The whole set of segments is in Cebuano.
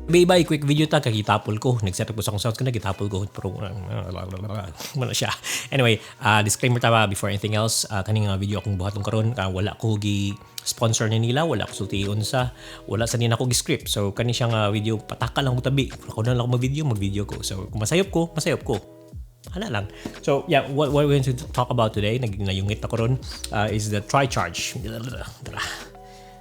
Bye, quick video ta kay gitapol ko. Nag-set up ko sa akong sounds ko na gitapol ko pero wala siya. Anyway, disclaimer ta ba before anything else, kaning video akong buhaton karon, wala ko gi sponsor ni nila, wala ko sulti unsa, wala sa nila ko gi script. So kani siya nga video pataka lang ko tabi. Kung ako na lang mag-video, mag-video ko. So kung masayop ko, masayop ko. Hala lang. So yeah, what we're going to talk about today, naging nayungit ako ron, is the TriCharge. Tara.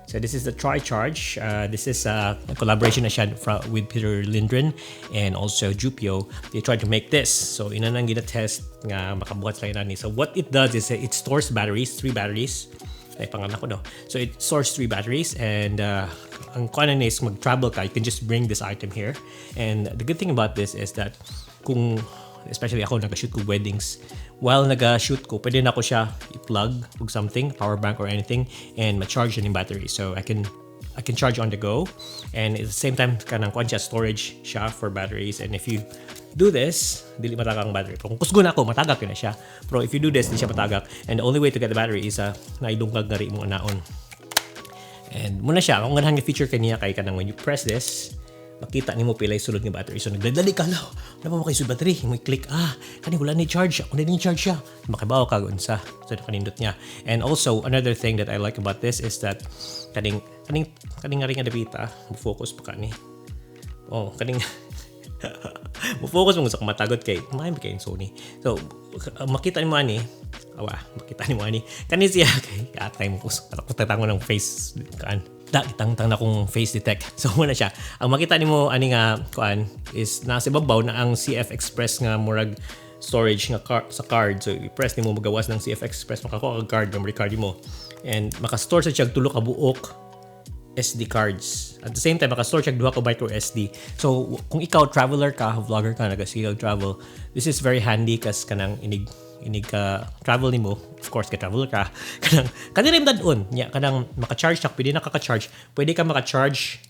So this is the TriCharge. This is a collaboration na siya with Peter Lindgren and also Jupio. They tried to make this. So ina nang gina-test nga makabuhat sila ni. So what it does is it stores batteries, three batteries. Ay, pangalan ko, no. So it stores three batteries and ang kuan na is mag-travel ka, you can just bring this item here. And the good thing about this is that kung especially ako nag-shoot ko weddings, while nag-shoot ko, pwede na ako siya i-plug og something, power bank or anything, and ma-charge yung battery. So I can charge on the go and at the same time kanang kuan siya, storage siya for batteries. And if you do this, dili matagak ang battery. Pero kung kusgon ako, matagak yun na siya. Pero if you do this, di siya matagak. And the only way to get the battery is naidungkag nga rin imong anaon. And muna siya, kung ganahan nga feature kaniya kay kanang when you press this, makita nimo pilay sulod nga battery. So nagdadali ka lo. Wala pa mo kay battery. Mo click, ah, kani wala ni charge. Ako na ni charge siya. Makibaw ka unsa. So nakanindot niya. And also another thing that I like about this is that kaning nga rin nga dapita, mo focus pa kani. Oh, kaning mo focus mo sa matagot kay may kay Sony. So makita nimo ani, awa, makita nimo ani. Kani siya kay atay mo kus tatango ng face kan. Da gitangtang na kong face detect. So muna siya. Ang makita nimo ani nga kuan is nasa ibabaw na ang CF Express nga murag storage nga sa card. So i-press nimo, magawas ng CF Express, makakuha kag card, memory card mo. And maka-store sa siya tulo ka buok SD cards. At the same time, maka-store siya duha ka micro SD. So, kung ikaw traveler ka, vlogger ka, nagasigaw travel, this is very handy kas kanang inig ka travel nimo, of course ka traveler ka, kanang kanila yung dadon nya kanang maka-charge siya, pwede na ka-charge, pwede ka maka-charge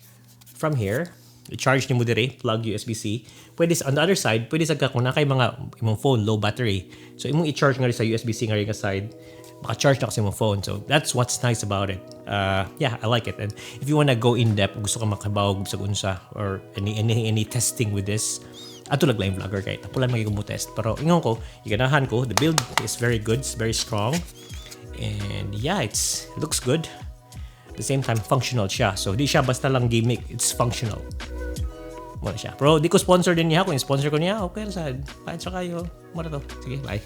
from here. I-charge nimo dire, plug USB-C. Pwede on the other side, pwede sa ka kung na kay mga imong phone low battery. So imong i-charge nga rin sa USB-C nga rin nga side, maka-charge na kasi imong phone. So that's what's nice about it. Yeah, I like it. And if you wanna go in depth, gusto ka makabawog sa unsa or any testing with this, ato lang yung vlogger kay tapulan magiging mo test. Pero ingon ko, iganahan ko, the build is very good, it's very strong. And yeah, it looks good. At the same time, functional siya. So, di siya basta lang gimmick. It's functional. Muna siya. Pero di ko sponsor din niya. Kung sponsor ko niya, okay. Sa, kahit sa kayo. Muna to. Sige, bye.